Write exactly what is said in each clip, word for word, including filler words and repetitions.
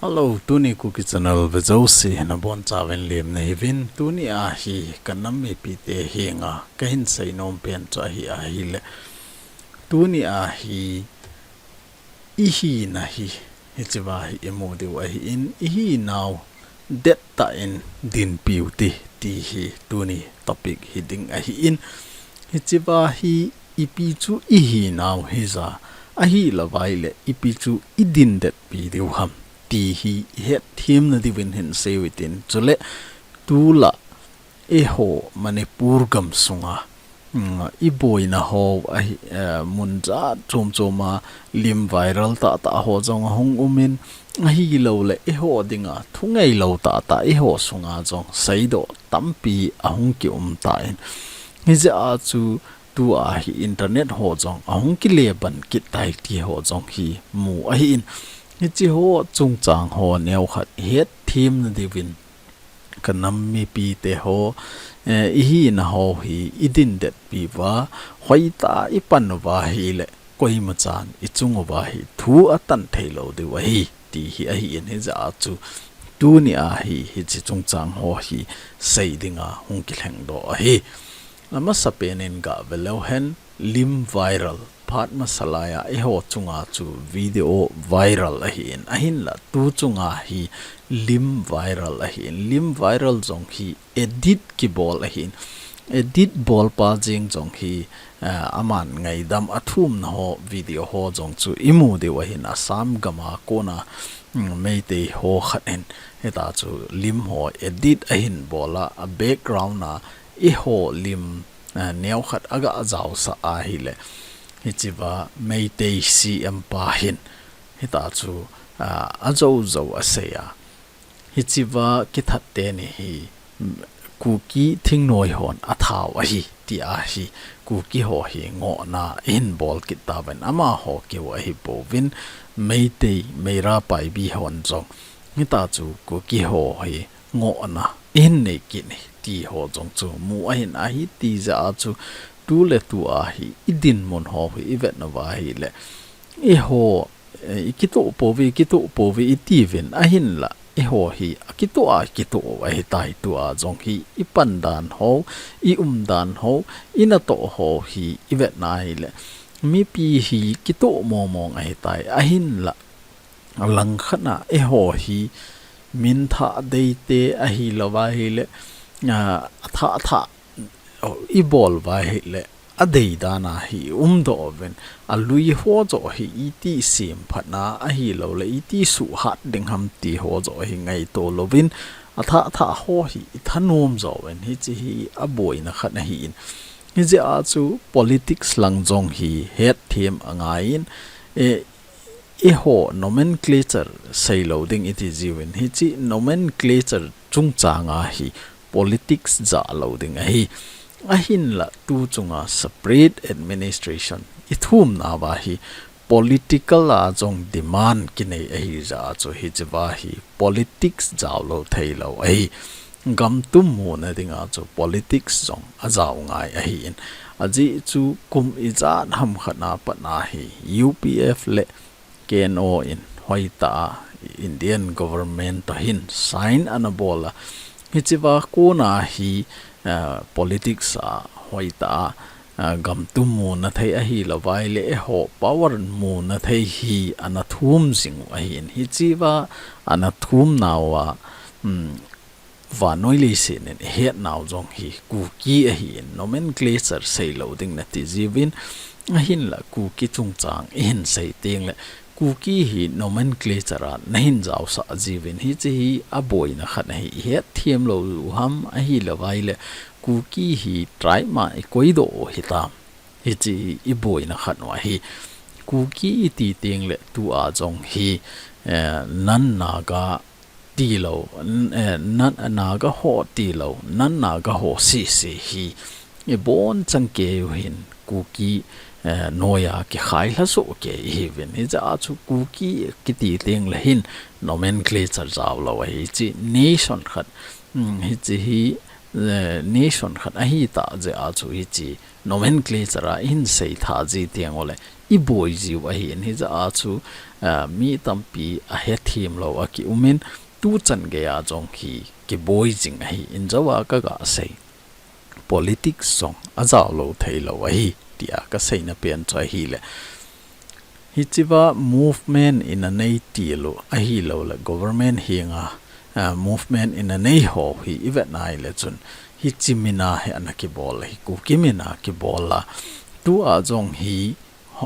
Hello, tuni Kuki Channel ve jouse nabonchauvin lemna hiuvin, tuni a hi ka nam mipite henga kahin seinom pen chu ahi ahile. Tuni a hi ihina hi, hichea hi imu diu ahin, ihinau dettah in dinpiu hite, ti hi tuni topic hiding ahin, hichea hi ipi chu ihinau hija, ahilouva ahile ipi chu idin detpi diu ham, ti hi ihetthemna diuvin hin seiu hitin, chule tulai eiho Manipur gamsunga, mm, iboina ho ahi, eh, mun jat chom choma lim viral tahtah ho jong ahung umin, ahilouleh eiho dinga thungeilou tahtah eiho sunga jong seidoh tampi ahung kium tan. Hijeh a chu tua hi internet ho jong ahung kileban kit tai ti ho jong hi mu ahin. Hiche ho chungchang ho neokhat ihetthemna diuvin ka nam mipite ho, eh, ihina ho hi idin detpi uva, hoitah a ipan uva ahile, koimachan ichung uva hi thu atan theilou diu ahi, ti hi ahin, hijeh a chu tuni a hi, hiche chungchang ho hi sei dinga hung kilhengdoh ahi. Amasapen in gave leu hen, lim viral, phat masa laiya eiho chunga chu video viral ahin, ahinla tu chunga hi lim viral ahin, lim viral jong hi edit kibol ahin, edit bolpa jeng jong hi, eh, aman ngaidam athumna ho video ho jong chu imu diu ahin, Assam gama kona, mm, Meitei ho khat in hitia chu lim ho edit ahin bol a, a background a eiho lim, eh, neokhat aga jaosah ahile, hichea Meitei C M pa hin hitia chu, ah, ajou jou asei a, hichea kithat teni hi, mm, Kuki thingnoi hon athau ahi, tia hi Kuki ho hi ngohna ihin bol kit tauvin, amaho keu ahipouvin, Meitei, Meira Paibi hon jong hitia chu Kuki ho hi ngohna ihin nei kit e, ti ho jong chu mu ahin, ahi tijeh a chu tuletua hi idinmun ho hi ivet nauva ahile, eiho, eh, ikitoh pouve, ikitoh pouve itiuvin, ahinla eiho hi akitoh a kitoh u ahitai, tua jong hi ipan dan ho, ium dan ho, inatoh ho hi ivet na ahile, mipi hi kitoh mong mong ahitai, ahinla alangkhat a eiho hi minthah deite ahilouva ahile, ah, athah thah, oh, ibol uva ahile, adei dan a hi umdoh uvin, alui ho joh hi iti semphat na ahilouleh iti suhhat ding ham ti ho joh hi ngaito louvin, athah thah ho hi ithanom joh uvin, hiche hi aboina khat ahin. Hijeh a chu politics lang jong hi hetthem angaiyin, eh, eiho nomenclature seilou ding iti jiuvin, hiche nomenclature chungchanga hi politics jaolou ding ahi. Ahinla tu chunga separate administration ithum nauva hi political a jong demand kinei ahijeh a chu hichea hi politics jaolou theilou ahi. Gamtum muna dinga chu politics jong ajao ngai ahin. Ajeh chu kum ijat ham khat na pat na hi U P F le K N O in hoitah a Indian government toh hin sign ana bol a. Hichea kona hi, ah, politics a hoitah a, ah, gamtum muna thei ahilouva ahile eiho power muna thei hi ana thum jing u ahin. Hichea ana thum nauva, um, vannoi leiset in ihet nau jong hi Kuki ahin, nomenclature seilou ding nati jiuvin, ahinla Kuki chungchang ihin sei tengle Kuki hi nomenclature a nahin jaosah jiuvin, hiche hi aboina khat ahi, ihetthem lou u ham ahilouva ahile Kuki hi tribe ma ikoidoh u hitam. Hiche hi iboina khat u ahi. Kuki iti tengle tua jong hi, eh, non-Naga tilou, n-, eh, non-, Naga ho tilou, non-Naga ho sese hi ibon chang kei u hin Kuki, eh, noiya kikhai lha soh kei ihiuvin. Hijeh a chu Kuki kiti tengle hin nomenclature jaolou ahi, hiche nation khat, mm, hiche hi, eh, nation khat ahitah jeh a chu hiche nomenclature a ihin seitha ji teng uleh i boi jiu ahi in, hijeh a chu, ah, mi tampi ahethem lou a ki um in, tu chan gei a jong hi kiboi jing ahi in, jou a ka ga sei. Politics jong ajao lou thei lou ahi, tia ka seina pen chu ahile. Hichea movement ina nei til u ahilouleh government henga, ah, movement ina nei ho hi i vet nai le chun, hiche mina hi ana kibol ahi, Kuki mina kibol a. Tua jong hi,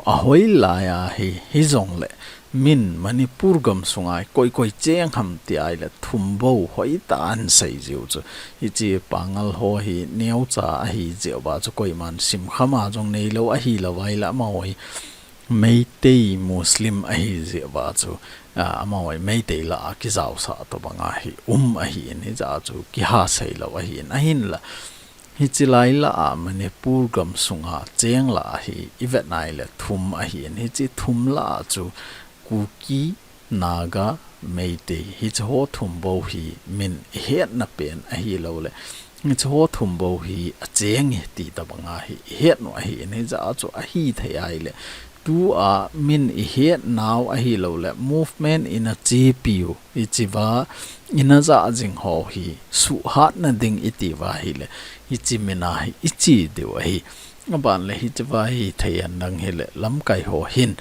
ahoilai a hi, hijongle min Manipur gam sunga koi koi cheng ham ti ahile thum bou hoitah a ana sei jiu chu. Hiche Pangal ho hi neocha ahi jeh uva chu koiman simkham a jong neilou ahilou ahile amaho hi Meitei Muslim ahi jeh uva chu, ah, amaho hi Meitei lah a kijaosah tobang a hi um ahi in, hijeh a chu kiha sei lou ahi in, ahinla. Hiche lai lah a Manipur gam sunga cheng lah a hi i vet nai le thum ahi in, hiche thum lah a chu Kuki, Naga, Meitei, hiche ho thum bou hi min i hetna pen ahilouleh, hiche ho thum bou hi acheng e ti tobang a hi i het u ahi in, hijeh a chu ahithei ahile. Tua min i het nau ahilouleh, movement ina chepi u, hichea ina ja jing ho hi suhhatna ding i ti uva ahile, hiche mina hi i che diu ahi. Aban le hichea hithei hen lang hile, lamkai ho hin,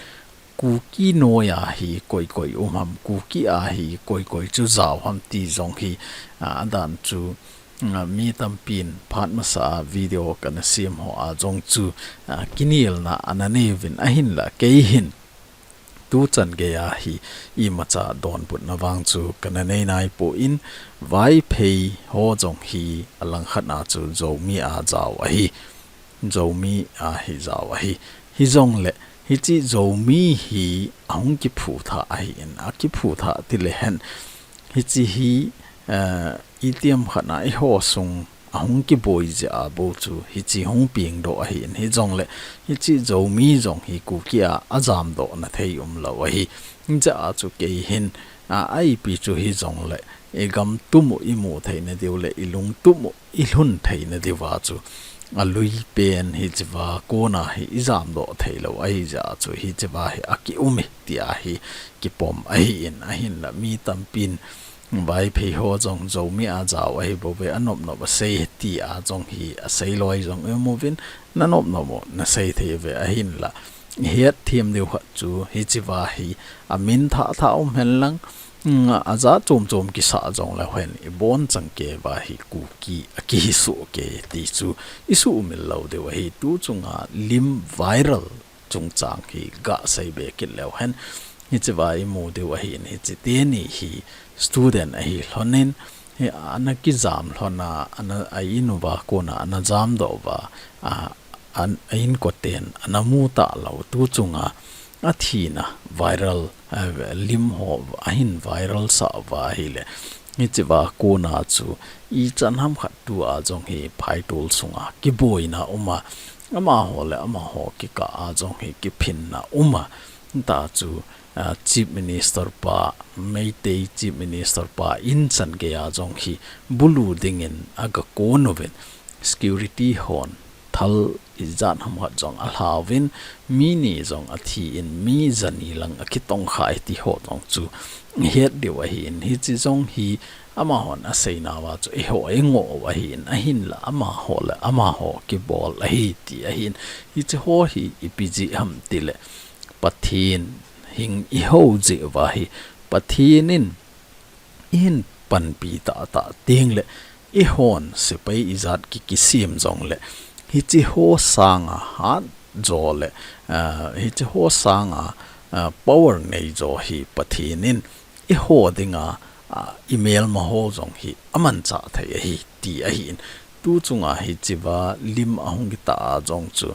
Kuki noi a hi koi koi um ham, Kuki a hi koi koi chu jao ham ti jong hi, ah, adan chu, ah, mi tampin phat masa a video kana sem ho a jong chu, ah, kinelna ana nei uvin, ahinla kei hin tu chan gei a hi imacha donbutna vang chu kana nei nai poi in, Vaiphei ho jong hi alangkhat a chu Zomi a jao ahi. Zomi a hi jao ahi. Hijongle, hiche Zomi hi ahung kiphuthah ahi in, akiphuthah ti le hen. Hiche hi, eh, itiham khat a eiho sung ahung kiboi jeh a bou chu hiche hung pengdoh ahi in, hijongle, hiche Zomi jong hi Kuki a ajamdoh na thei umlou ahi. Hijeh a chu kei hin, a, ipi chu hijongle, i gam tum u i mu theina diu le, i lung tum u i lhun theina diuva chu, alui pen hichea kona hi i jamdoh theilou ahijeh a chu, hichea hi aki um e, tia hi kipom ahi in, ahinla mi tampin, Vaiphei ho jong Zomi a jao ahi bouve, anop nop a sei e tia jong hi asei loi jong i um uvin, nanop nop u nasei thei uve, ahinla. Hetthem diu khat chu hichea hi amin thah thah um hen lang, mm, ajat chom chom kisah jongleu hen, i bonchauva hi Kuki akihi soh kei ti chu i sumil lou diu ahi. Tu chunga lim viral chungchang hi ga sei be kit leu hen. Hichea i mu diu ahi in, hiche teni hi student ahi lhon in, hi ana kijam lhon a, ana, a in uva kona ana jamdoh uva, a, an, a inkoten ana mu talou, tu chunga athina viral, a, lim ho ahin viral sah uva ahile. Hichea kona chu ichan ham khat tua jong hi phaitol sunga kiboina um a, amaho le amaho kikah a jong hi kiphinna um a, ta chu, a, Chief Minister pa, Meitei Chief Minister pa in chan gei a jong hi bulu dingin aga kon uvin, security hon thal ijat ham khat jong alha uvin, mi ni jong athi in, mi jani lang akitongkhai ti ho jong chu het diu ahi in, hiche jong hi amahon aseinauva chu eiho i ngoh u ahi in, ahinla amaho le amaho kibol ahi ti ahi in, hiche ho hi ipi jeh ham ti le, Pathen hing i ho jeh uva hi, Pathen in, in panpi tahtah teng le, eihon sepai ijat ki, kisem jongle, hiche ho sanga hat jo le, ah, hiche ho sanga, ah, power nei jo hi Pathen in eiho dinga, ah, imelma ho jong hi amanchah thei ahi ti ahi in. Tu chunga hichea lim ahung kitah a jong chu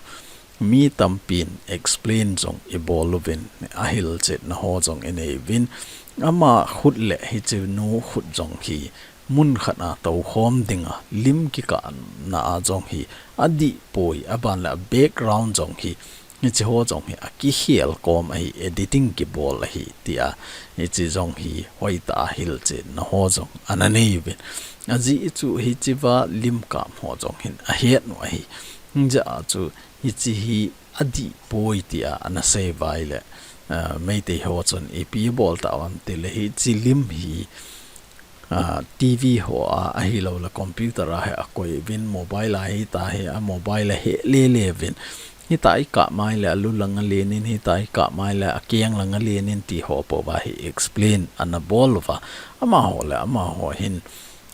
mi tampin explain jong i bol uvin, ahilchetna ho jong i nei uvin, ama khut le hiche nu khut jong hi mun khat a toukhom dinga lim kikahna a jong hi adih poi, aban le a background jong hi, hiche ho jong hi akikhel kom ahi, editing kibol ahi tia, hiche jong hi hoitah a hilchetna ho jong ana nei uvin. Ajeh chu hichea lim kap ho jong hin ahet u ahi. Hijeh a chu hiche hi adih poi tia ana sei uva ahile, ah, Meitei ho chun ipi bol tauvam tile hiche lim hi, ah, T V ho a, ahilouleh computer a hi akoi uvin, mobile a hita hi, a mobile a he lele uvin. Hita ikah maile alu langa lenin, hita ikah maile akeng langa lenin ti ho pouva hi explain ana bol uva. Amaho le amaho hin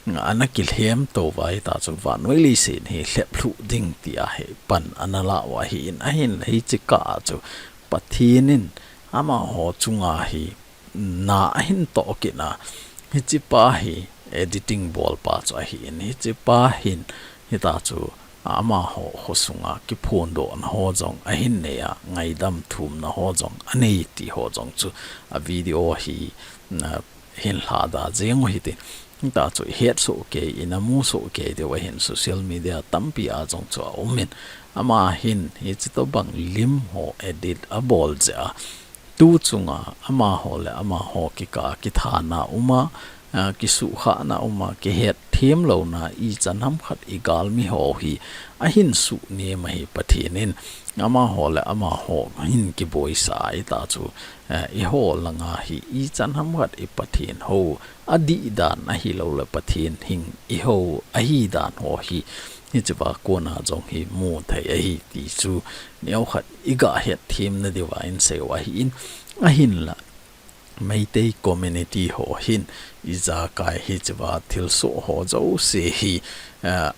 ana kilhem tou uva hita chu vannoi leiset hi lhep lhuh ding tia hi pan ana la uva ahin, ahinla hiche kah a chu Pathen in amaho chunga hi na ahin toh kit a, hiche pa hi editing bol pa chu ahin, hiche pa hin hita chu amaho khosunga kiphondohna ho jong ahin nei a, ngaidam thumna ho jong anei ti ho jong chu a video hi, na, hin lhada jeng u hite. Hita chu ihet soh kei, ina mu soh kei diu ahin, social media tampi a jong chu aumin. Ama hin hiche tobang lim ho edit abol jeh a, tu chunga amaho le amaho kikah a kithana um a, ah, kisuhkhahna um a, kihetthem louna ichan ham khat igalmi ho hi ahin suhnem ahi Pathen in. Amaho le amaho hin kiboisa a hita chu, eh, eiho langa hi ichan ham khat i Pathen hou adih dan ahilouleh Pathen hing ihou ahi dan ho hi, hichea kona jong hi mu thei ahi ti chu neokhat iga hetthem nadiuva insei u ahin, ahinla Meitei community ho hin ijakai hichea thilsoh ho jouse hi, eh,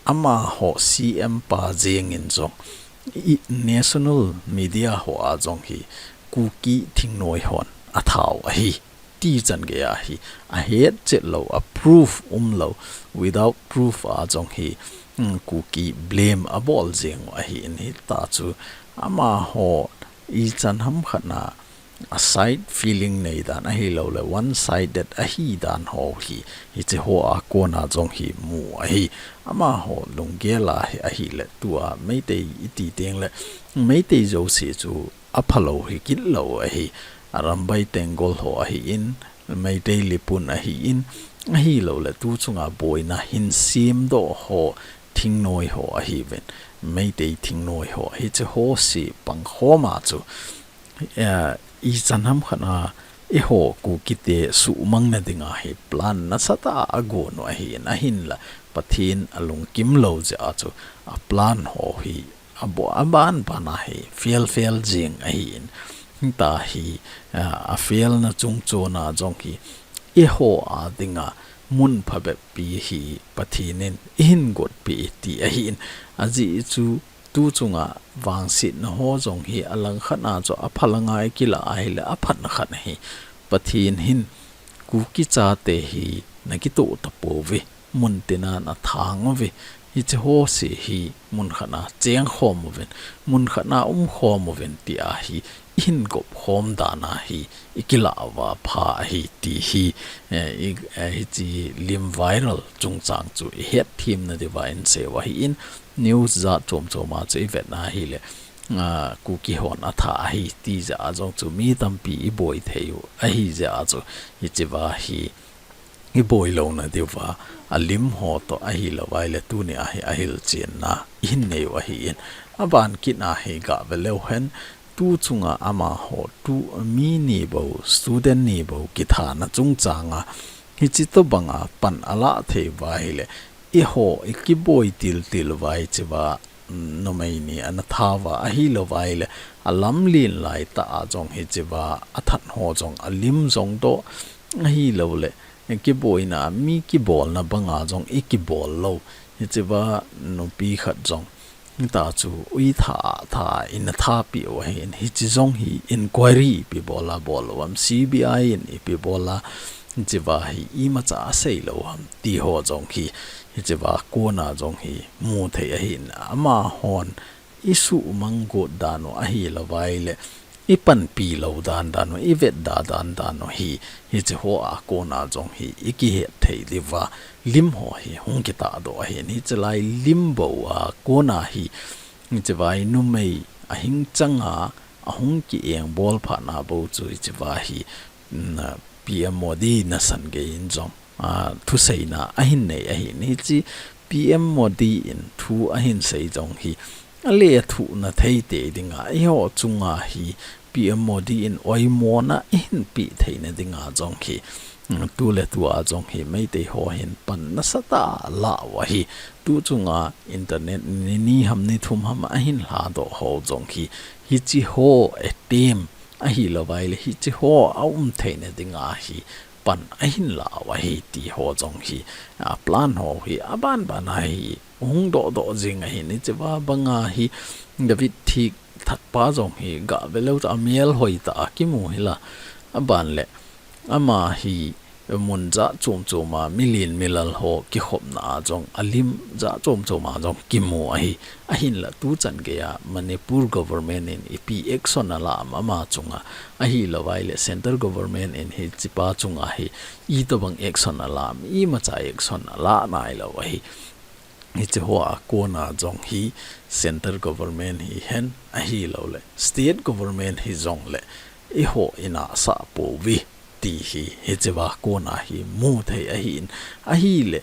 amaho C M pa jengin jong i national media ho a jong hi Kuki thingnoi hon athau ahi. Ti chan gei ahi, ahetchet lou, a proof umlou, without proof a jong hi, mm, Kuki blame abol jeng u ahin hita chu amaho ichan ham khat na a side feeling nei dan ahilouleh one sided ahi dan ho hi, hiche ho a kona jong hi mu ahi. Amaho lunggel a hi ahile tua Meitei iti tengle Meitei jouse chu aphalou hi kit lou ahi. Arambai Tenggol ho ahin, Meitei Lipun ahin, ahilouleh tu chunga boina hin semdoh ho thingnoi ho ahiuvin, Meitei thingnoi ho, hiche ho se pangkhom a chu, eh, ichan ham khat a eiho Kukite suhmang nading a hi plan nasatah a agon u ahin, ahinla Pathen alungkim lou jeh a chu a plan ho hi abo-, aban ban a hi fail fail jeng ahin. Hita hi, ah, a fail na chungchon a jong hi eiho a dinga mun phabep pi hi Pathen in eihin gotpi ti ahin. Ajeh chu tu chunga vangsetna ho jong hi alangkhat a chu aphalanga ikilah ahile aphatna khat hi Pathen hin Kuki chate hi nakitoh tapouve. Mun tina nathang uve, hiche ho se hi mun khat na chengkhom uvin, mun khat na umkhom uvin tia hi ihin gopkhom dan a hi ikilah uva pha ahi ti hi, eh, i, eh, hiche lim viral chungchang chu ihetthem nadiuva insei u ahin, news jat chom chom a chu ivet na hile, ah, Kuki hon atha ahi ti jeh a jong chu mi tampi iboi thei u ahi jeh a chu hichea hi iboi lou nadiuva, alim ho toh ahilou vaile tuni a hi ahilchenna ihin nei u ahin, aban kit a hi gave leu hen, tu chunga amaho tu mi ni bou, student ni bou kithana chungchang a hiche tobanga pan alah thei uva ahile, eiho ikiboi til til uva hichea, mm, numei ni ana tha uva ahilou vaile, alamlen lai tah a jong hichea athat ho jong alim jong doh ahilouleh, kiboina, mi kibolna banga jong ikibol lou. Hichea nupi khat jong hita chu ui tha tha in atha peh u ahin, hiche jong hi inquiry ipi bol a bol u ham, C B I in ipi bol a, hichea hi imacha asei lou ham ti ho jong hi, hichea kona jong hi mu thei ahin, amahon isuhmang got dan u ahilou vaile, ipanpi lou dan dan u, ivet da dan dan u hi, hiche ho a kona jong hi ikihet thei diuva, lim ho hi hung kitahdoh ahin, hiche lai lim bou a kona hi, hichea numei ahing chang a, ahung ki-engbol phat na bou chu hichea hi, mm, P M Modi nasan gei in jong, ah, thuseina ahin nei ahin, hiche P M Modi in thu ahin sei jong hi, alethuhna thei tei dinga, eiho chunga hi P M Modi in oimona eihin pe theina dinga jong hi, mm, tuletua jong hi Meitei ho hin pan nasatah a alah u ahi. Tu chunga internet ni ni ham ni thum ham ahin lhadoh ho jong hi, hiche ho attempt ahilouleh hiche ho aum theina dinga hi pan ahin la u ahi ti ho jong hi, a plan ho hi aban ban a hi hung dohdoh jing ahin, hichea banga hi David Thiek Thakpa jong hi gah ve leu tah a mial hoitah a kimu hila, aban le ama hi mun jat chom chom a milen milal ho kikhopna a jong alim jat chom chom a jong kimu ahi. Ahinla tuchan geiya Manipur government in ipi action ala ham ama chunga, ahilouleh central government in hichepa chunga hi itobang action ala ham, imacha action ala nailou ahi. Hiche hoa kona jong hi central government hihen ahilouleh state government hijongle eiho inahsah pouve ti hi hichea kona hi mu thei ahin, ahile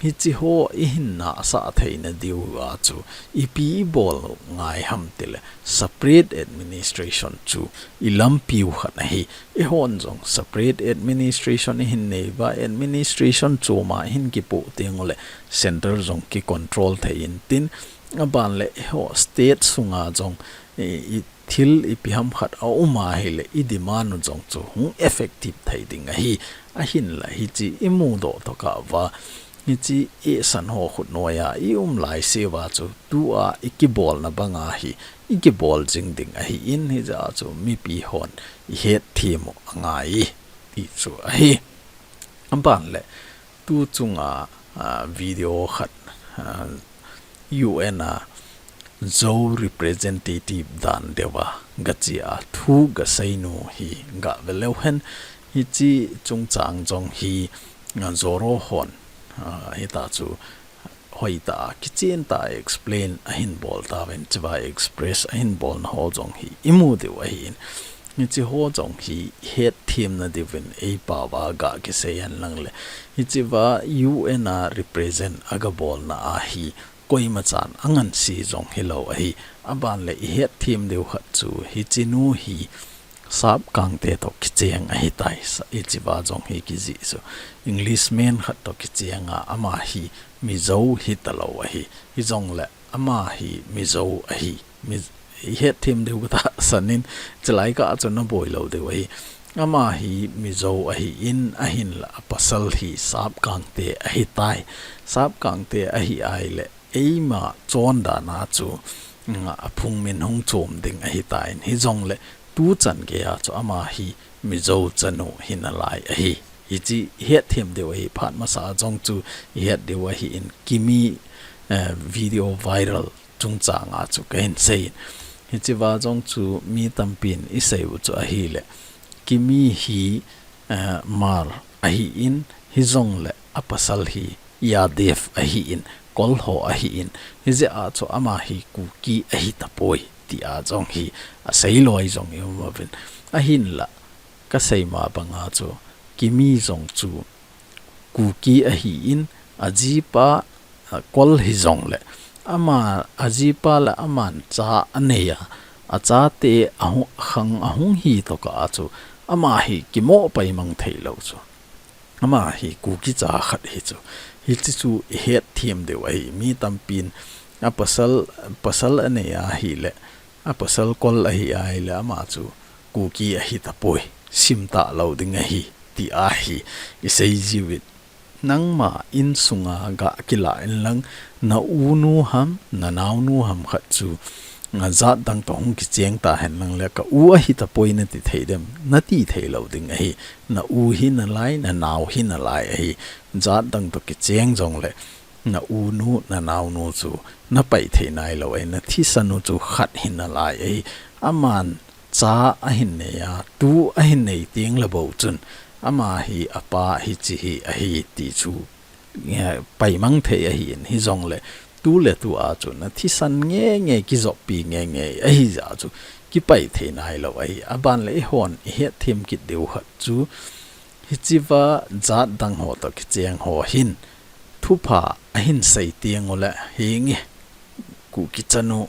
hiche ho ihin nahsah theina diu a chu ipi ibol ngai ham tile separate administration chu ilampiu khat ahi. Eihon jong separate administration ihin nei uva, administration chom a ihin kipoh tenguleh central jong kicontrol thei intin, aban le eiho state sunga jong i, i thil ipi ham khat aum ahile i demand u jong chu hung effective thei ding ahi. Ahinla hiche imudoh tokah uva hiche eisan ho khut noiya ium laiseuva chu tua ikibolna banga hi ikibol jing ding ahin, hijeh a chu mipi hon ihetthem u angai ti chu ahi. Aban le tu chunga, a, video khat, a, U N a Zo representative dan deuva gache a thu gaseinu hi gah ve leu hen, hiche chungchang jong hi, a, Zoro hon, a, hita chu hoitah a kichen tah a explain ahin bol tauvin, hichea express ahin bolna ho jong hi imu diu ahin. Hiche ho jong hi ihetthem na diuvin eipao a gah kisei hen lang le, hichea U N a represent a gabolna a hi koimachan angansei jong hilou ahi. Aban le ihetthem diu khat chu hiche nu hi Sap Kangte toh kicheng ahitai, sa, hichea jong hi kijih chu Englishman khat toh kicheng a, ama hi Mizo hitalou ahi. Hijongle ama hi Mizo ahi. Mi, ihetthem diu katahsan in, chulai kah a chu naboi lou diu ahi. Ama hi Mizo ahin, ahinla apasal hi Sap Kangte ahitai. Sap Kangte ahi ahile eima chondan a chu, mm, aphung min hung chom ding ahitan, hijongle tuchan geiya chu ama hi Mizo chanu hinalai ahi. Hiche ihetthem diu ahi, phat masa a jong chu ihet diu ahin, Kimi, eh, video viral chungchang a chu kahin sei in. Hichea jong chu mi tampin isei u chu ahile, Kimi hi, eh, Hmar ahin, hijongle apasal hi Yadav ahin, Kol ho ahin, hijeh a chu ama hi Kuki ahitapoi tia jong hi asei loi jong ium uvin. Ahinla kasei ma banga chu Kimi jong chu Kuki ahin, ajipa, a, Kol hijongle ama, ajipa le aman cha anei a, achate ahu-, khang ahung hi tokah a chu ama hi kimoh paimang theilou chu. Ama hi Kuki cha khat hi chu. Hiche chu ihetthem diu ahi. Mi tampin apasal, pasal anei ahile, apasal Kol ahi ahile ama chu Kuki ahitapoi, simtah lou ding ahi, tia hi isei jiuvin. Nangma insunga gah kilah inlang, na unu ham, na naonu ham khat chu, a, jat dang toh hung kicheng tahen lang le, ka u ahitapoi nati thei dem, nati theilou ding ahi. Na u hinalai, na nao hinalai ahi. Jat dang toh kicheng jongle, na unu, na naonu chu napai thei nailou ahi, na thisan u chu khat hinalai ahi. Aman cha ahin nei a, tu ahin nei tengle bou chun, ama hi apa hiche hi ahi ti chu, eh, paimang thei ahin, hijongle tuletua chu na thisan ngeingei, kijoppi ngeingei ahijeh a chu kipai thei nailou ahi. Aban le eihon ihetthem kit diu khat chu, hichea jat dang ho toh kicheng ho hin thupha ahin sei tengule, henge, Kuki chanu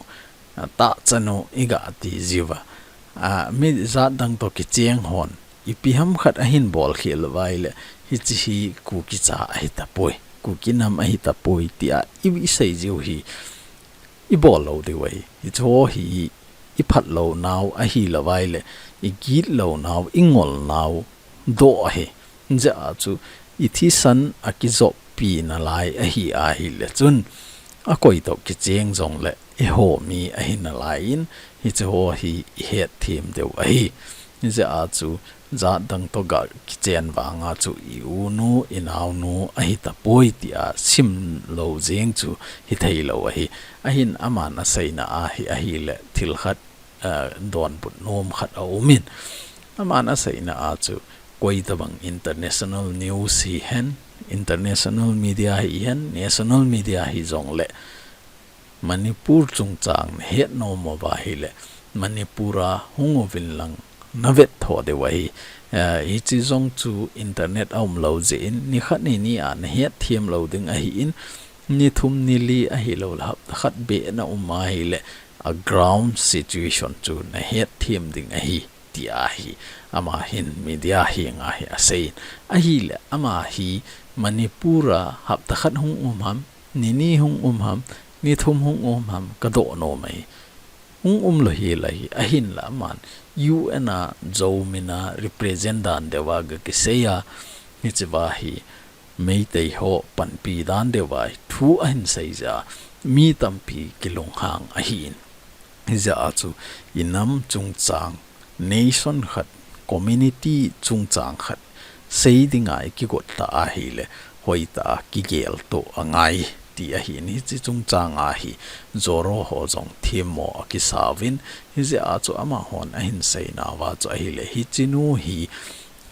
a, tahchanu iga ti jiuva. A, mi jat dang toh kicheng hon ipi ham khat ahin bol khel uva ahile, hiche hi Kuki cha ahi tapoi, Kuki nam ahi tapoi, tia i, isei jiu hi, ibol lou diu ahi. Hiche ho hi iphat lou nau ahi lou vai le, igit lou nau, ingol nau doh ahi. Hijeh a chu ithisan akijoppi nalai ahi ahile chun, akoi toh kicheng jongle eiho mi ahi nalai in, hiche ho hi ihet them diu ahi. Hijeh a chu jat dang toh ga kichen vanga chu i-unu, inaonu ahi tapoi tia sim lou jeng chu hithei lou ahi. Ahin aman aseina ahi, ahile thil khat, eh, donbut nom khat aumin. Aman aseina a chu koi tabang international news hihen, international media hihen, national media hijongle Manipur chungchang nahet nom uva ahile, Manipur a hung uvin lang navet tho diu ahi. Eh, hiche jong chu internet aum lou jeh in, nikhat nini a nahet them lou ding ahin, nithum nili ahilou le hapta khat beh naum ahile, a ground situation chu nahet them ding ahi, ti ahi. Ama hin media henga hi aseiyin. Ahile, ama hi Manipur a hapta khat hung um ham, nini hung um ham, nithum hung um ham, kadoh nom ahi. Hung um lou hel ahi, ahinla aman U N a Zo mina represent dan diuva ga kiseiya, hichea hi Meitei ho panpi dan diuva hi thu ahin sei jeh a, mi tampi kilunghang ahin. Hijeh a chu inam chungchang, nation khat, community chungchang khat sei dinga ikigot ta ahile, hoitah a kigel toh angai, ti ahin. Hiche chungchang a hi Zoro ho jong themmo akisauvin, hijeh a chu amahon ahin seinauva chu ahile, hichenu hi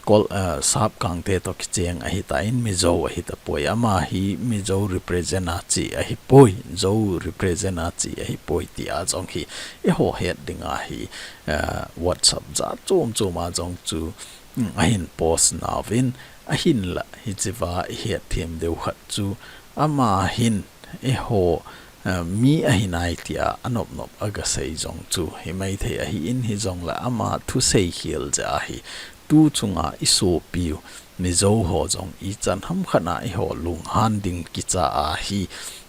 Kol, eh, Sapkangte toh kicheng ahitan, Mizo ahi tapoi. Ama hi Mizo represent a che ahipoi, Zo represent a che ahipoi, tia jong hi eiho het dinga hi, eh, WhatsApp jat chom chom a jong chu, mm, ahin post nauvin, ahinla hichea ihet them diu khat chu, ama hin eiho, eh, mi ahi nai tia anop nop a ga sei jong chu hi maithei ahin, hijongle ama thusei khel jeh a hi tu chunga isopiu Mizo ho jong ichan ham khat a eiho lunghan ding kicha ahi,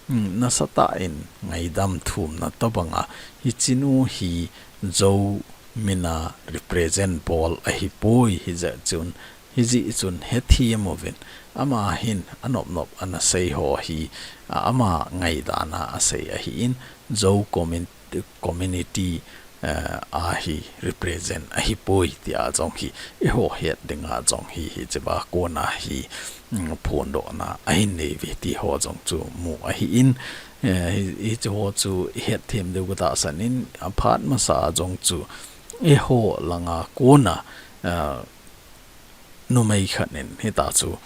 mm, nasatah in ngaidam thumna tobang a, hichenu hi Zo mina represent bol ahipoi, hijeh chun, hijeh chun hethem uvin, ama hin anop nop ana sei ho hi, a, ama ngaidan a asei ahin, Zo commun-, community, eh, a hi represent ahipoi, tia jong hi eiho het dinga jong hi, hichea kona hi, mm, phondohna ahin neiuve ti ho jong chu mu ahin, eh, hi, hiche ho chu ihet them diu katahsan in, aphat masa jong chu eiho langa kona, eh, numei khat in hitia chu,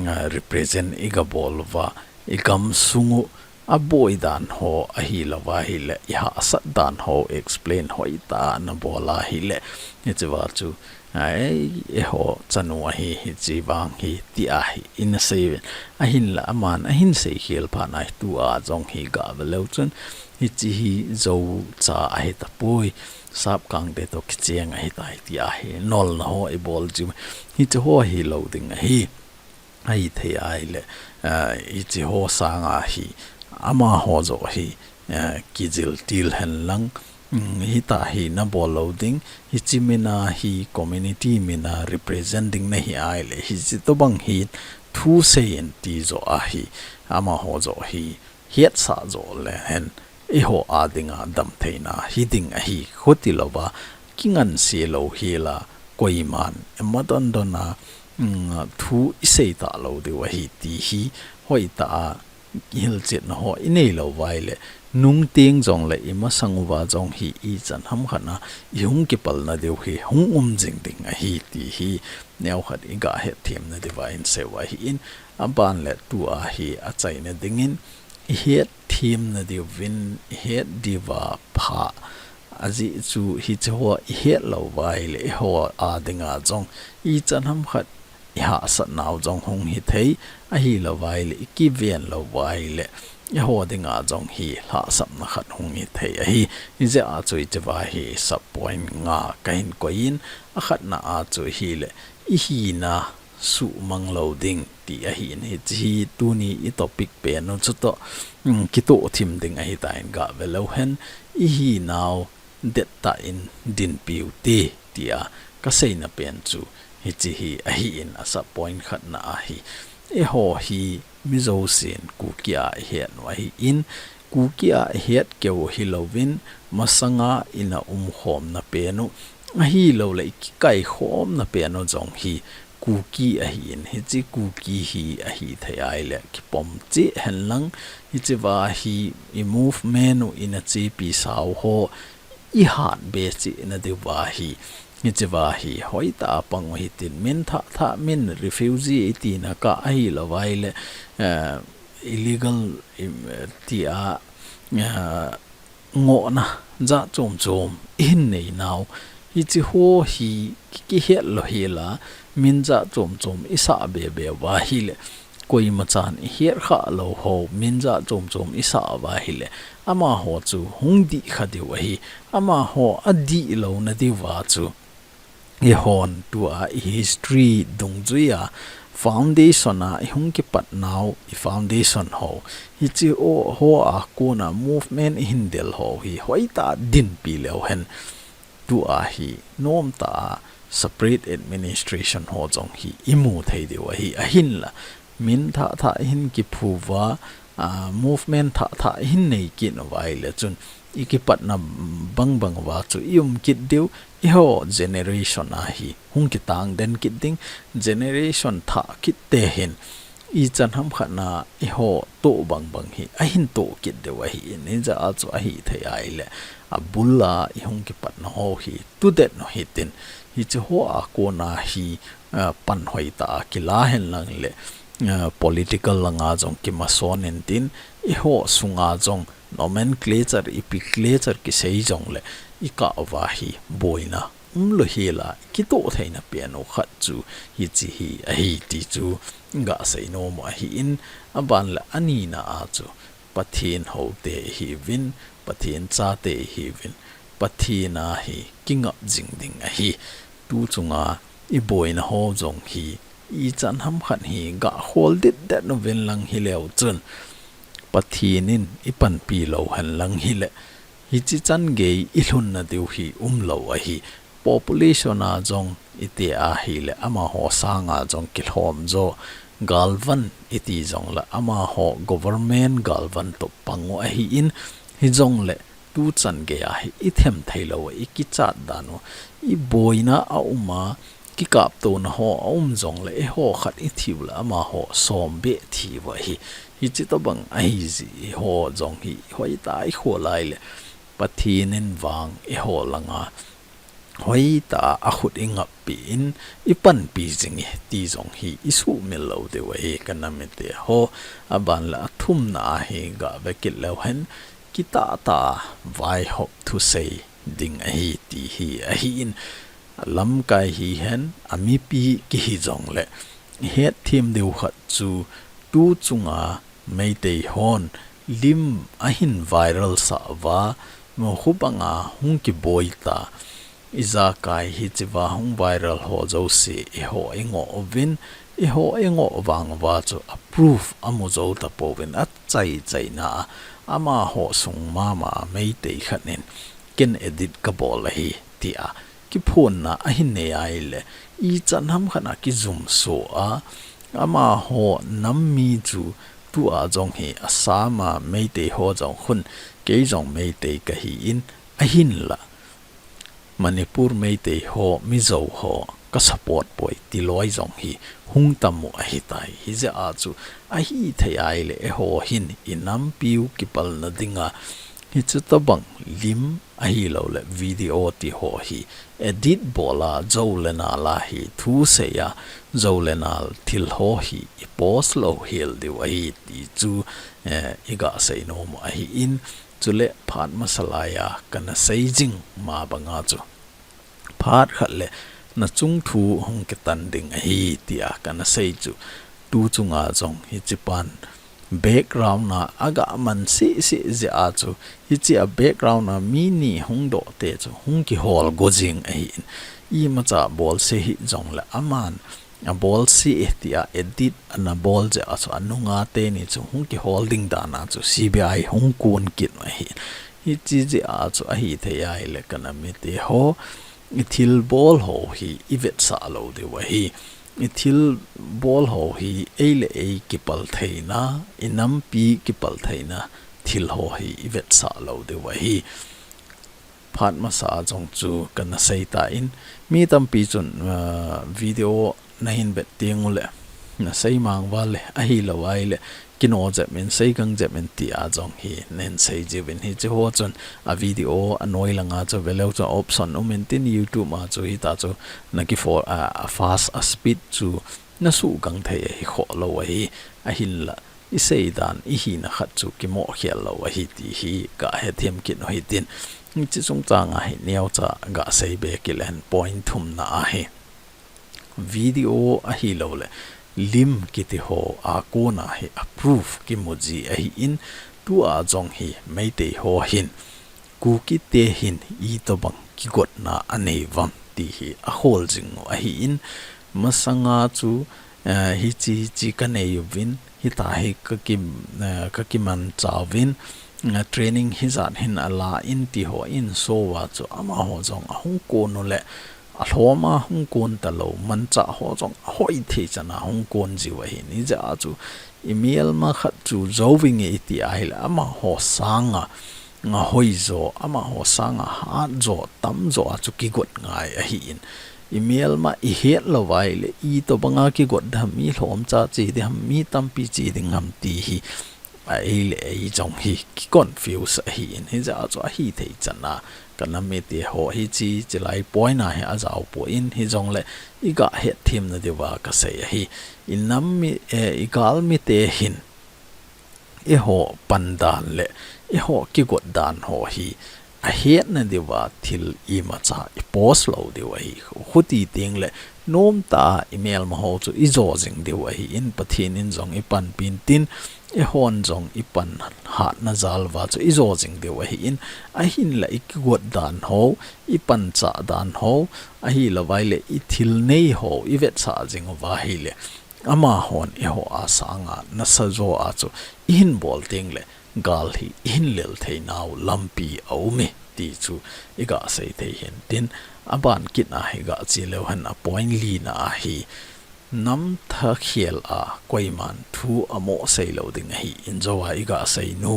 ah, represent iga bol uva, igam sungu aboi dan ho ahilou va ahile, ihahsat dan ho explain hoitah a nabol ahile, hichea chu, ai, eiho chanu ahi, hiche vang hi, tia hi ina seiuvin. Ahinla aman ahin sei khel phat a hi tua jong hi gave leu chun, hiche hi Zo cha ahi tapoi, Sapkangte toh kicheng ahitai, tia hi nolna ho ibol chu, hiche ho hilou ding ahi. Ahithei ahile, ah, hiche ho sanga hi, amaho joh hi, ah, kijil til henlang, mm, hitia hi nabol lou ding, hiche mina hi community mina represent ding nahi ahile, hiche tobang hi thusei in ti joh ahi, amaho joh hi, hetsah joh lehen, eiho a dinga damtheina hiding ahi, khuti louva, kingansei lou hela, koiman, ima don don a, mm, thu isei talou diu ahi ti hi, hoitah a, hilchetna ho inei lou va ahile, nungteng jongle imasang uva jong hi ichan ham khat a, ihung kipalna diu hi, hung um jing ding ahi ti hi, neokhat iga hetthemna diuva inseiu ahin, aban le tua hi achaina dingin, ihet themna diuvin, ihet diuva pha. Ajeh chu hiche ho ihet lou va ahile, eiho a dinga jong, ichan ham khat ihahsatnau jong hung hithei, ahilou va ahile, ikiven lou va ahile, eiho dinga jong hi lhahsamna khat hung hi thei ahi. Hijeh a chu hichea hi sub point nga kahin koiyin, akhatna a chu hileh, ihina suhmang lou ding ti ahin, hiche hi tuni i topic pen u chutoh, um, kitoh thim ding ahitan gah ve leu hen, ihinau dettah in dinpiu te, tia kaseina pen chu hiche hi ahin, a sub point khatna ahi. Eiho hi mi jousen Kuki a ihet u ahin, Kuki a ihet keu hilouvin, masanga ina umkhomna pen u, ahilouleh i kikaikhomna pen u jong hi Kuki ahin, hiche Kuki hi ahithei ahileh kipom cheh henlang, hichea hi i movement u ina chepi sau ho, ihat be cheh nadiuva hi, hichea hi hoitah a pang u hitin, min thah thah, min refugee itina kah ahilouva ahileh, eh, illegal, im, tia, eh, ngohna jat chom chom ihin neinau, hiche ho hi ki, kihet lou hela, min jat chom chom isah be be uva ahileh, koimachan ihet kha lou ho, min jat chom chom isah uva ahileh, amaho chu hung dih kha diu ahi. Amaho adih louna diuva chu, eihon tua i history dungjuia foundation a ihung kipat nau, i foundation ho, hiche ho, hoa kona movement ihin del ho hi hoitah a dinpi leu hen, tua hi nomtah a separate administration ho jong hi imu thei diu ahi. Ahinla, min thah thah ihin kiphu uva, ah, movement thah thah ihin nei kit uva ahileh chun, i kipatna bang bang uva chu i um kit diu, eiho generation a hi hung kitang den kit ding, generation thah kit te hin, ichan hamkhat na eiho toh bang bang hi ahin toh kit diu ahin, hijeh a chu ahithei ahileh, abul a ihung kipatna ho hi tudet u hitin, hiche hoa kona hi, ah, pan hoitah a kila henlang leh, ah, political langa jong kimason intin, eiho sunga jong nomenclature, ipi clature kisei jongleh, ikah uva hi boina umlou hela, kitoh theina pen u khat chu hiche hi ahi ti chu gah seinom u ahin, aban leh anina a chu Pathen houte ihiuvin, Pathen chate ihiuvin, Pathen a hi kingap jing ding ahi. Tu chunga i boina ho jong hi, ichan hamkhat hi gah khol ditdet uvin lang hileu chun, Pathen in ipanpi lou henlang hileh, hiche chan gei ilhunna diu hi umlou ahi. Population a jong iti ahileh, amaho sanga jong kilhom jo, galvan iti jongleh, amaho government galvan toh pang u ahin, hijongleh, tuchan gei a hi ithem thei lou, ikichat dan u, i boina a um a, kikaptona ho a um jongleh, eiho khat ithiu leh amaho som beh thiu ahi. Hiche tobang ahijeh ho jong hi hoitah a ikhol ahileh, Pathen in vang eiho langa hoitah a akhut ingappi in, ipanpi jing e ti jong hi isuhmil lou diu ahi, ka nam mite ho. Aban leh athumna a hi gah ve kit leu hen, kitah tah a vaihop thusei ding ahi ti hi ahin, lamkai hihen, amipi kihi jongleh, hetthem diu khat chu tu chunga Meitei hon lim ahin viral sah uva, mukhu banga hung kiboi ta. Ijakai hichea hung viral ho jouse eiho ingoh uvin, eiho ingoh vang uva chu a proof amu jou tapouvin, achai chaina a, amaho sung mama Meitei khat in ken edit kabol ahi, tia kiphonna ahin nei ahileh, ichan hamkhat a kijumso a, amaho nam mi chu tua jong hi Assam a Meitei ho jong khun, kei jong Meitei kahin, ahinla Manipur Meitei ho, Mizo ho ka support poi ti loi jong hi hung tam u ahitai. Hijeh a chu ahithei ahileh, eiho hin i nampiu kipalna dinga hiche tobang lim ahilouleh video ti ho hi edit bol a, jou le nal a hi thusei a, jou le nal thil ho hi i post lou hel diu ahi ti chu, eh, i gah seinom u ahin, chuleh phat masa lai a kana sei jing ma banga chu, phat khat leh nachung thu hung kitan ding ahi tia kana sei chu, tu chunga jong hichepan background a aga man sisi jeh a chu, hiche a background a mi ni hung doh te chu hung kihol go jing ahi in. Imacha bolse hi jongle aman abolse e tia edit ana bol jeh a chu anunga teni chu hung kihol ding dan a chu C B I hung kon kit u ahi. Hiche jeh a chu ahithei ahile ka nam mite ho, i thilbol ho hi i vetsah lou diu ahi. I thilbol ho hi ei le ei kipal theina, i nampi kipal theina thil ho hi i vetsah lou diu ahi. Phat masa a jong chu kana sei tan, mi tampi chun, ah, video nahin vet teng ule, na sei mang val le, ahilou ahile, kino jep in, sei gang jep in tia jong hi nahin sei jiuvin, hiche ho chun a video anoi langa chu veleu chu option um intin, YouTube a chu hita chu na ki for, a, a fast a speed chu na sugang thei ahi kholou ahi, ahinla i sei dan i hina khat chu kimo khel lou ahi ti hi ka hethem kit u hitin, hiche chungchang a hi neocha ga sei be kilen point thumna ahi. Video ahilou le lim kiti ho a kona hi a proof kimu ji ahi in, tua jong hi Meitei ho hin Kuki te hin itobang kigotna anei uvam ti hi ahol jing u ahi in, masanga chu, eh, hiche, hiche ka nei uvin, hita hi ka ki, eh, ka kimancha uvin, eh, training hijat hin ala in ti ho in so a chu amaho jong ahung kon u le, alhom a hung kon talou, manchah ho jong ahoi thei chan a hung kon jiu ahi in, hijeh a chu i melma khat chu jou vinge i ti ahile amaho sanga, nga hoijo, amaho sanga hatjo, tamjo a chu kigot ngai ahi in. I melma i het lou ahile, itobanga kigot ding ham, mi lhomcha che ding ham, mi tampi che ding ham ti hi, a ei le ei jong hi ki confuse ahi in, hijeh a chu ahithei chan a, ka nam mite ho hiche, chilai point a hi ajao poi in, hijongle i ga hetthemna diuva ka sei ahi. I nam mi, eh, i gal mite hin, eiho pan dan le, eiho kigot dan ho hi, ahetna diuva thil imacha i post lou diu ahi. Khuti teng le, nomtah a i melma ho chu i jo jing diu ahi in, Pathen in jong i panpi intin, eihon jong i pan hatna jal uva chu i jo jing diu ahi in, ahinla i kigot dan ho, i panchah dan ho, ahilou ahile i thil nei ho, i vetsah jing uva ahile, amahon eiho a sanga nasa jo a chu i hin bol teng le, gal hi i hin lel theinau lampi aum e ti chu i ga sei thei hin tin, aban kit a hi ga che leu hen a point lina ahi. Nam thakhel a koiman thu amo sei lou ding ahi in, jo a i ga sei nu,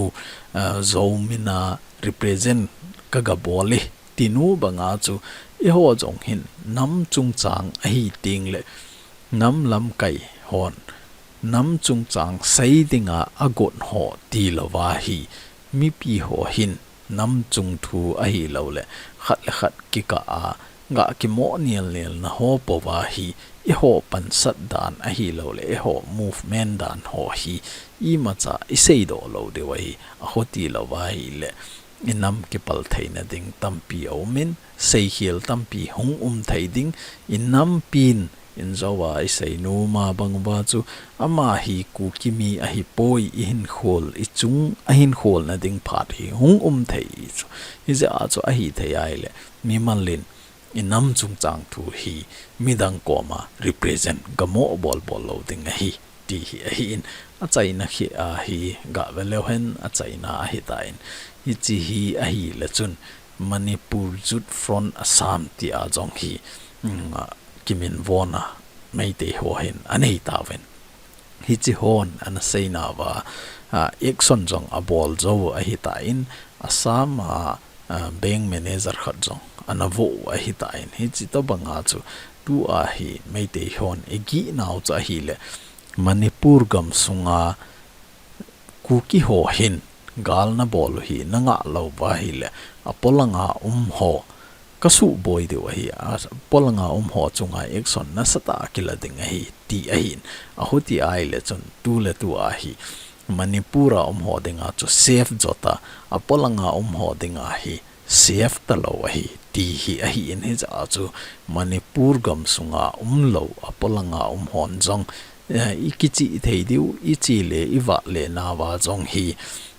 ah, Zomi na represent ka ga bol e ti nu banga chu eiho jong hin nam chungchang ahi teng le nam lamkai hon nam chungchang sei dinga agot ho tilou va hi mipi ho hin nam chung thu ahilou le khat le khat kikah a ga kimo nial nial na ho pouva hi eiho pansat dan ahilou le eiho movement dan ho hi imacha i seidoh lou diu ahi, akhuti lou va ahile i nam kipal theina ding tampi aum in, seikhel tampi hung um thei ding, i nampin, in jo a i sei nu ma bang uva chu, ama hi Kuki mi ahi poi, i hin khol, i chung, a hin kholna ding phat hi hung um thei chu. Hijeh a chu ahithei ahile, mimal in, i nam chungchang thu hi midang koma represent gamo bol bol lou ding ahi, ti hi ahi in, achaina khi ahi ga ve leu hen, achaina ahi tan. Hiche hi ahile chun, Manipur Youth Front Assam tia jong hi, mm, a, kimin vona Meitei ho hin anei tauvin. Hiche hon ana seina uva, a, action jong abol jou ahi tan, Assam a, a, bank manager khat jong ana vo u ahi tan. Hiche tobanga chu tua hi Meitei hon i gihnau chu ahile Manipur gam sunga Kuki ho hin gal na bol u hi na ngah lou va ahile, apolanga um ho ka suboi diu ahi, apolanga um ho chunga action nasatah a kila ding ahi, ti ahin. Akhuti ahile chun tu le tu a hi Manipur a um ho dinga chu safe jo ta, apolanga um ho dinga hi safe talou ahi, ti hi ahi in, hijeh a chu Manipur gam sunga umlou, apolanga um hon jong eh, i kichih thei diu, i chi le, i vah le nauva jong hi,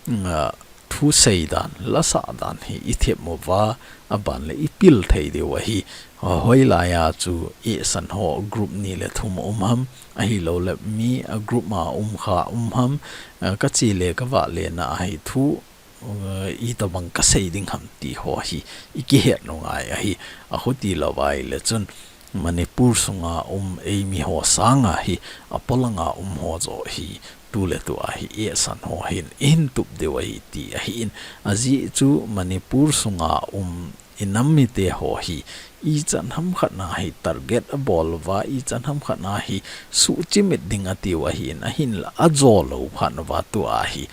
mm, ah, thu sei dan, la sah dan hi i them uva, aban le i pil thei diu ahi. Ah, hoilai a chu i san ho group ni le thum um ham, ahilou le mi a group ma um kha um ham, ah, ka chi le ka vah le na ahi thu, eh, itabang ka sei ding ham ti ho hi i kihet u ngai ahi. A khuti lou vai le chun Manipur sunga um eimi ho sanga hi a polanga um ho joh hi tu le tu ahi i san ho hin i hin tup diu ahi ti ahi in. Ajeh chu Manipur sunga um i nam mite ho hi ichan ham khat na hi target a bol uva, ichan ham khat na hi suhchimit ding a tiu ahi in, ahin la a jo lou phat uva tu ahi.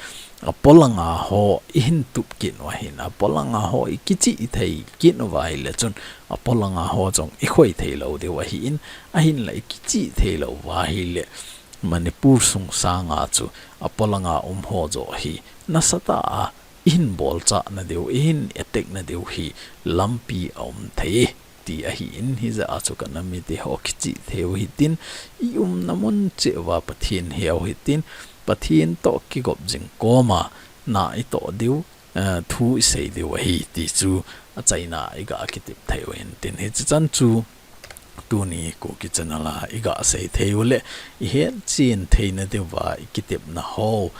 A polanga ho i hin tup kit u ahi in, a polanga ho i kichih thei kit uva ahi le chun, a polanga ho jong i khoi thei lou diu ahi in, ahin la i kichih thei lou uva ahi le Manipur sung sanga chu a polanga um ho joh hi nasatah a i hin bolchah na diu, i hin attack na diu hi lampi a um thei ti ahi in, hijeh a chu ka nam mite ho kichih thei u hitin, i umna mun cheh uva Pathen heu hitin, Pathen toh kigop jing koma na i toh diu, eh, thu i sei diu ahi ti chu achaina i ga kitep thei u hitin, hichi chan chu tuni Kuki Channel a i ga sei thei u le i het chen theina diuva i kitepna ho,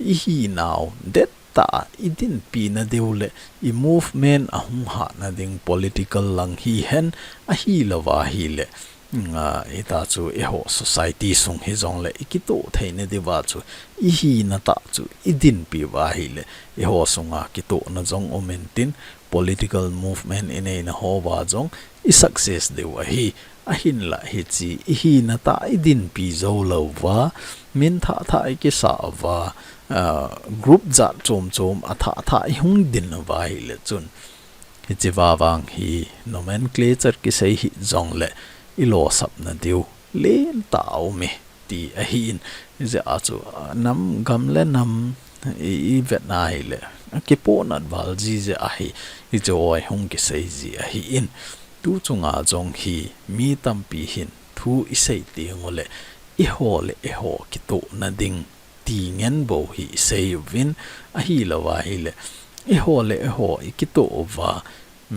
i hinau det tah a i dinpi na diu le i movement a hung hatna ding political lang hihen, ahilou va ahi le, mm, ah, hita chu eiho society sung hi jong le i kitoh theina diuva chu i hina tah chu i dinpi uva ahi le, eiho sunga kitohna jong um intin, political movement i neina ho uva jong i success diu ahi. Ahin la hichi i hina tah i dinpi jou lou uva, min thah thah i kisa uva, ah, group jat chom chom a thah thah i hung din uva ahi le chun, hichi uva vang hi nomenclature kisei hi jong le i losap na diu len tah a um e ti ahi in, hijeh a chu, ah, nam gam le nam i, i vet na ahi le, a kipohnat val ji jeh ahi, hichi ho hung kisei ji ahi in, tu chunga jong hi mi tampi hin thu i sei teng u le, eiho le eiho kitohna ding ti ngen bou hi i sei uvin, ahilou va ahi le, eiho le eiho i kitoh uva,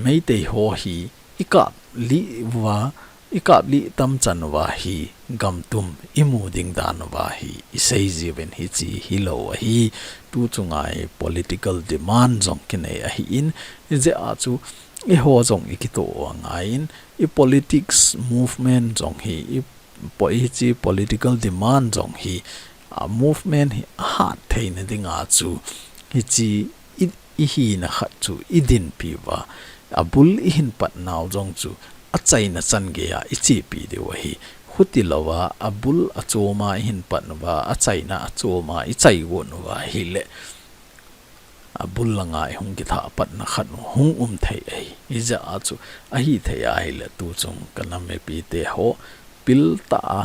Meitei ho hi i kap lih uva, i kap lih tam chan uva hi gam tum i mu ding dan uva hi i sei ji uvin hichi hilou ahi. Tu chunga hi political demand jong kinei ahi in, hijeh a chu eiho jong i kitoh u angai in, i politics movement jong hi i po-, hichi political demand jong hi, a movement hi a hat theina dinga chu hichi i, i hina khat chu i dinpi uva, a bul i hin pat nau jong chu achaina chan geiya i chepi diu ahi. Khuti louva, a bul a choma i hin pat uva, achaina a choma i chai gon uva ahi le, a bul langa i hung kithah patna khat hung um thei ahi. Hijeh a chu ahi thei ahi le, tu chung ka nam mipi te ho pil tah a,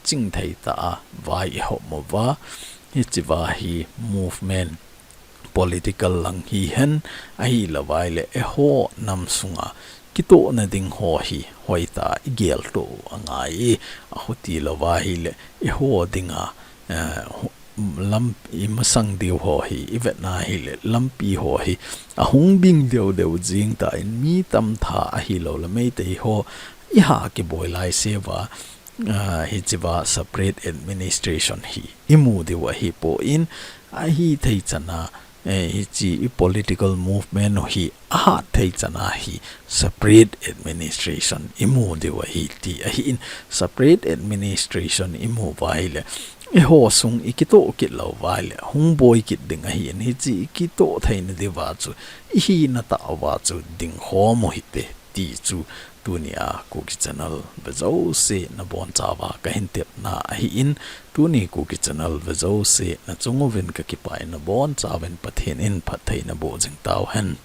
ching thei tah a vai i hom uva, hichi uva hi movement political lang hihen, ahilou va ahi le eiho nam sunga kitohna ding ho hi hoitah a i geltoh u angai e. A khuti louva ahi le eiho dinga, eh, hu-, lam i masang diu ho hi i vet na ahi le lampi ho hi a hung bing deu deu jing tan, mi tamtah ahilou le Meitei ho i ha kiboi lai seuva, ah, hichi uva separate administration hi i mu diu ahi poi, ahi thei chan a, eh, hichi i political movement u hi a hat thei chan a hi separate administration i mu diu ahi ti ahi in, separate administration i mu uva ahi le, eiho sung i kitoh kit lou uva ahi le, hung boi kit ding ahi in, hichi i kitoh theina diuva chu i hina tah uva chu ding khom u hite ti chu tunia Kuki Channel ve jouse na bonchauva ka hin tepna ahi in, tuni Kuki Channel ve jouse na chung uvin ka kipah in, na bonchauvin Pathen in phatthei na boh jing tauhen.